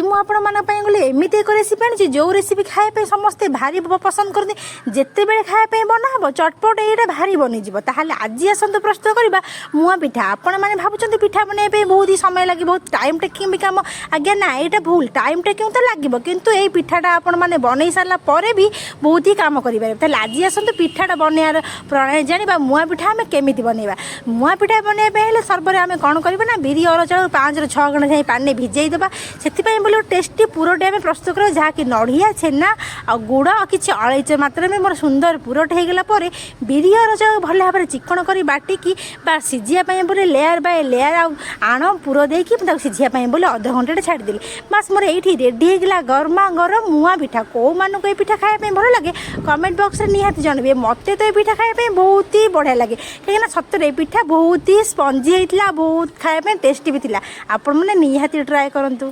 ଆଜି ମୁଁ ଆପଣମାନଙ୍କ ପାଇଁ ଗଲେ ଏମିତି ଏକ ରେସିପି ଆଣିଛି, ଯେଉଁ ରେସିପି ଖାଇବା ପାଇଁ ସମସ୍ତେ ଭାରି ପସନ୍ଦ କରନ୍ତି। ଯେତେବେଳେ ଖାଇବା ପାଇଁ ବନା ହେବ, ଚଟପଟ ଏଇଟା ଭାରି ବନିଯିବ। ତାହେଲେ ଆଜି ଆସନ୍ତୁ ପ୍ରସ୍ତୁତ କରିବା ମୁଆଁ ପିଠା। ଆପଣମାନେ ଭାବୁଛନ୍ତି ପିଠା ବନେଇବା ପାଇଁ ବହୁତ ହି ସମୟ ଲାଗିବ, ବହୁତ ଟାଇମ୍ ଟେକିଂ ବି କାମ। ଆଜ୍ଞା ନା, ଏଇଟା ଭୁଲ। ଟାଇମ୍ ଟେକିଂ ତ ଲାଗିବ, କିନ୍ତୁ ଏଇ ପିଠାଟା ଆପଣମାନେ ବନେଇ ସାରିଲା ପରେ ବି ବହୁତ ହି କାମ କରିପାରିବେ। ତାହେଲେ ଆଜି ଆସନ୍ତୁ ପିଠାଟା ବନେଇବାର ପ୍ରଣାଳୀ ଜାଣିବା, ମୁଆଁ ପିଠା ଆମେ କେମିତି ବନେଇବା। ମୁଆଁ ପିଠା ବନେଇବା ପାଇଁ ହେଲେ ସର୍ବରେ ଆମେ କ'ଣ କରିବା ନା, ବିରି ଅରୁଆ ଚାଉଳ 5ରୁ 6 ଘଣ୍ଟା ଯାଏଁ ପାଣିରେ ଭିଜେଇ ଦେବା। ସେଥିପାଇଁ ବୋଲି ଗୋଟେ ଟେଷ୍ଟି ପୁରଟେ ଆମେ ପ୍ରସ୍ତୁତ କରିବା, ଯାହାକି ନଡ଼ିଆ, ଛେନା ଆଉ ଗୁଡ଼ ଆଉ କିଛି ଅଳେଇଚ ମାତ୍ରାରେ। ମୋର ସୁନ୍ଦର ପୁରଟେ ହେଇଗଲା ପରେ ବିରି ଅରୁଆ ଚାଉଳ ଭଲ ଭାବରେ ଚିକଣ କରି ବାଟିକି ବା ସିଝିବା ପାଇଁ ବୋଲି ଲେୟାର ବାଇ ଲେୟାର ଆଉ ଆଣ ପୁର ଦେଇକି ମୁଁ ତାକୁ ସିଝିବା ପାଇଁ ବୋଲି ଅଧଘଣ୍ଟାଟେ ଛାଡ଼ିଦେଲି। ବାସ୍, ମୋର ଏଇଠି ରେଡ଼ି ହେଇଗଲା ଗରମା ଗରମ ମୁଆଁ ପିଠା। କେଉଁମାନଙ୍କୁ ଏ ପିଠା ଖାଇବା ପାଇଁ ଭଲ ଲାଗେ, କମେଣ୍ଟ ବକ୍ସରେ ନିହାତି ଜଣାଇବେ। ମୋତେ ତ ଏ ପିଠା ଖାଇବା ପାଇଁ ବହୁତ ହି ବଢ଼ିଆ ଲାଗେ, କାହିଁକିନା ସତରେ ଏ ପିଠା ବହୁତ ହି ସ୍ପଞ୍ଜି ହେଇଥିଲା, ବହୁତ ଖାଇବା ପାଇଁ ଟେଷ୍ଟି ବି ଥିଲା। ଆପଣମାନେ ନିହାତି ଟ୍ରାଏ କରନ୍ତୁ।